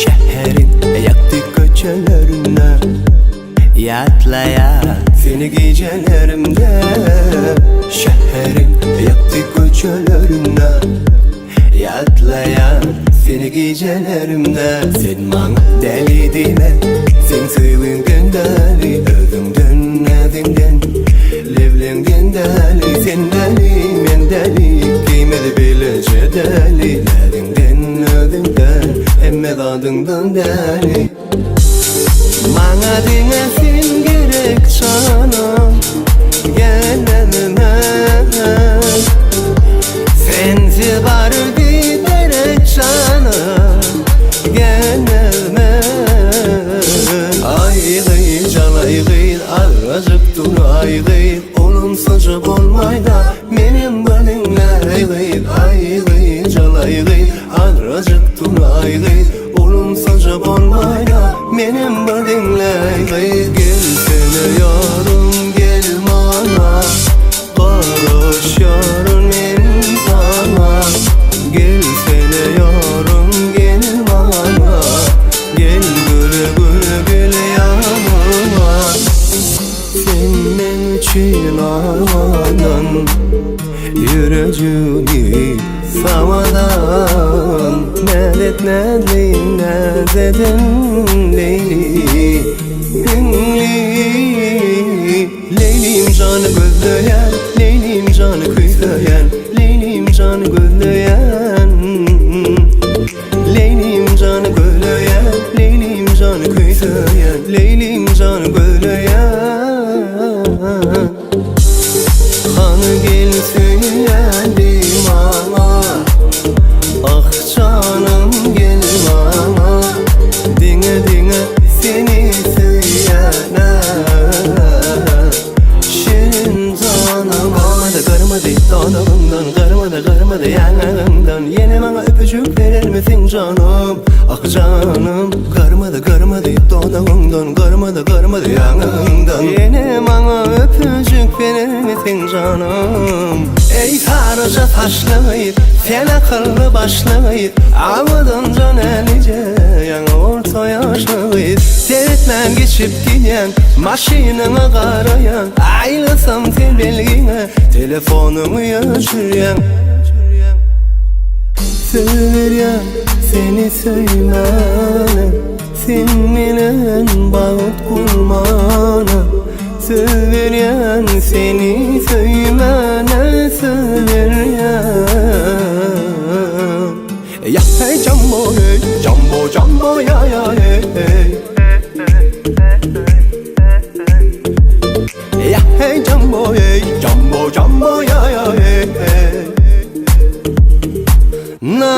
Şäheriň ýagty köçelerinde Ýatlaýan seni gijelerimde Şäheriň ýagty köçelerinde Ýatlaýan seni gijelerimde Sen maňa däli diýme Seň söýgiňden däli Özüňden näziňden Lebleňden däli Sen däli men däli Ikimiz bileje däli Näziňden özüňden Hemme zadyňdan däli Maňa diňe sen gerek janym Gelmezime Sensiz bary biderek janym Gelmezime Aý gyz jan aý gyz Azajyk dur aý gyz Olumsyzja bolmaýda Menem bir diňläý gyz Aý gyz jan aý gyz Azajyk dur aý gyz Olumsyzja bolmaýda Menem bir diňläý gyz Gelsene ýarym gel maňa Garaşýaryn men saňa Gelsene ýarym gel maňa Gel güle güle gel ýanyma Sen meň üçin awadan Ýürejigimi samadan Nälet näzlim näz eden Leýli Diňli Leýlim jany gözleýän Leýlim jany küýseýän Leýlim jany gözleýän Leýlim jany gözleýän Leýlim jany küýseýän Leýlim jany gözleýän Hany gel söýeli maňa Ah janym gel maňa Diňe diňe seni söýýän Şirin janym Garmady garmady dodagyňdan Garmady garmady ýaňagyňdan Ýene maňa öpüjik berermisiň janym Ah janym Garmady garmady dodagyňdan Garmady garmady ýaňagyňdan Ýene maňa öpüjik berermisiň janym Eý saryja saçly gyz Sen akylly başly gyz Awadan jan älije Ýaňy orta ýaşly gyz Seretmän geçip gidýäň Maşynyňa garaýaň Aýlasam sen belgiňe Telefonyňy öçürýäň Söýerýän seni söýmäne Sen bilen bagt gurmana Söz berýän seni söýmäne Söz berýän Ya hey jumbo hey jumbo jumbo ya ya hey hey Ya hey jumbo hey jumbo jumbo ya ya hey hey Na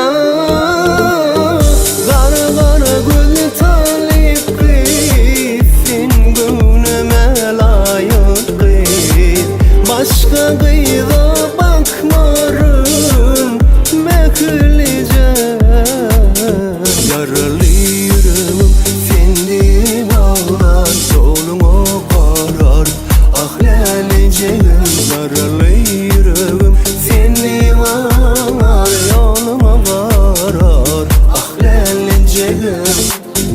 Gara gara gözli talyp gyz Sen göwnüme laýyk gyz Başga gyza bakmaryn Mähirlije Ýaraly ýüregim sen diýip aglar Ýoluňa garar ah lälijegim Ýaraly ýüregim sen diýip aglar Ýoluňa garar ah lälijegim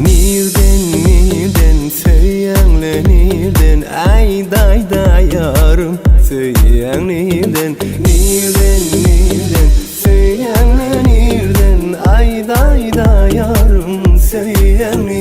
Nirden nirden söýýäňle nirden Aýdaýda ýarym söýýäň nirden Nirden nirden söýýäňle nirden Aýdaýda ýarym söýýäň nirden.